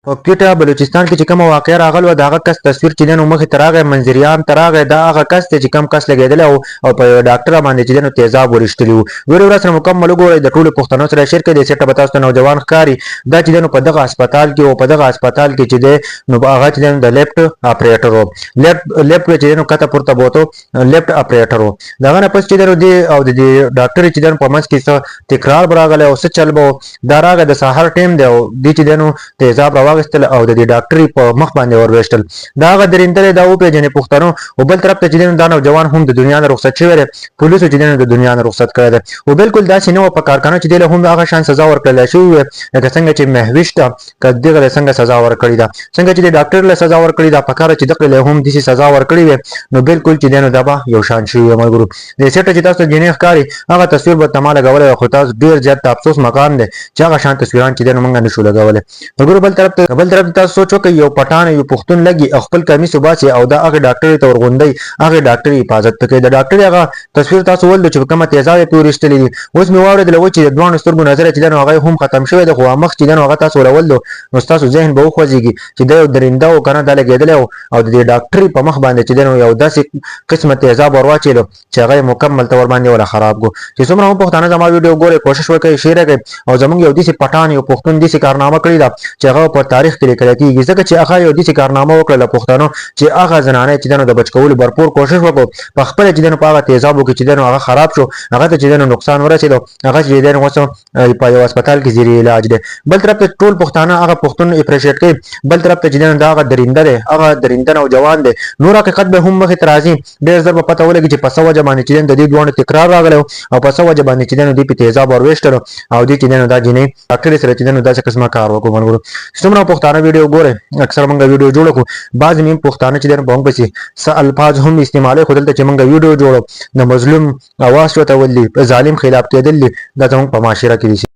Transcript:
په کوټه بلوچستان کې چې کومه واقعه راغلې وه، د هغه کس تصویر چې دی نو مخې ته راغی، منظریام ته راغی. دا هغه کس دی چې کوم کس لګېدلی و او په یوه ډاکټره باندې چې دی نو تیزاب ورشتلي وو. ویډیو را سره مکمل وګورئ، د ټولو پښتنو سره شیر کړئ. د سیټه به تاسو ته نوجوان ښکاري، دا چې دی نو په دغه هسپتال کې و. په دغه هسپتال کې چې دی نو هغه چې دی نو د لیفټ اپریټر و، لیفټ چې دی نو کته پورته بوتو، لیفټ اپریټر و. دغه نه پس چې دی نو دی او د دې ډاکټر چې دی نو په منځ کې څه تکرار به راغلی او څه چل به و. دا راغی، د سهار ټیم دی او دی چې دی نو تیزاب راواغستل او د دې ډاکټري په مخ باندې ورویشتل. دا هغه درېندلی دا وپېژنې پښتنو. او بل طرف ته چې دی نو دا نوجوان هم د دنیا نه رخصت شوی دی، پولیسو چې دی نو د دنیا نه رخصت کړی دی. او بالکل داسې نه وه په کارخانه چې دی له هم هغه شان سزا ورکړل شوې وي، لکه څنګه چې مهویش ته که دغه له څنګه سزا ورکړې ده، څنګه چې د ډاکټر له سزا ورکړې ده، پکاره چې دغه له هم داسې سزا ورکړې وي نو بالکل چې دی نو دا به یو شان شوي وي. ملګرو، د سیټه چې تاسو جنې ښکاري، هغه تصویر به ته ما لګولی، خو تاسو ډېر زیات د افسوس مقام دی چې هغه شان تصویران چې دی نو موږ نشو لګولی. ملګرو، بل طرف ته تاسو سوچ وکړئ، یو پټان یو پښتون لګي او خپل کمیس وباسي او دا هغه ډاکټر ته ورغوندي، هغه ډاکټر حفاظت پکې. د ډاکټر هغه تصویر تاسو ولدو چې کومه تیزاب یې پرې وریشتلې دي. اوس مې واورېدل و چې د دواړو سترګو نظر چې دی نو هغه هم ختم شوی دی، خو مخ چې دی نو هغه تاسو ولولدو نو ستاسو ذهن به وخوځېږي چې دا یو درنده و که نه. دا لګېدلی و او د دې ډاکټري په مخ باندې چې دی نو یو داسې قسمه تیزاب ورواچېلو چې هغه یې مکمل تور باندې ولا خراب کو. چې څومره هم پښتانه زما ویډیو ګوري، کوشش وکړئ، شیر کړئ. او زمونږ یو داسې پټان یو پښتون داسې کارنامه کړې ده چې هغه په تاریخ کې لیکل کېږي، ځکه چې هغه یو داسې کارنامه وکړله پښتنو چې هغه زنانه چې دی نو د بچ کولو برپور کوشش وکړو، په خپله چې دی نو په هغه تیزابو کې چې دی نو هغه خراب شو، هغه ته چې دی نو نقصان ورسېدو، هغه چې دی نو اوس په یو هسپتال کې زیر علاج دی. بل طرف ته ټول پښتانه هغه پښتون اپریشیټ کوي، بل طرف ته چې دی نو دا هغه درنده دی، هغه درنده نوجوان دی. نور حقیقت به هم مخې ته راځي، ډېر زر به پته ولګي چې په څه وجه باندې چې د دې دواړو تکرار راغلی او په څه وجه باندې چې دی په تیزاب ورویشتلو او دې چې دی نو دا جینۍ ډاکټرې سره چې دی نو داسې قسمه کار وکړو. ملګرو، څومره پښتانه ویډیو ګورئ، اکثر موږ ویډیو جوړو کړو، بعضې مې پښتانه چې دی نو په موږ پسې څه الفاظ هم استعمالوي، خو دلته چې موږ ویډیو جوړو د مظلوم اواز چوتول دي، په ظالم خلاف کېدل دي، دا زموږ په معاشره کې دي.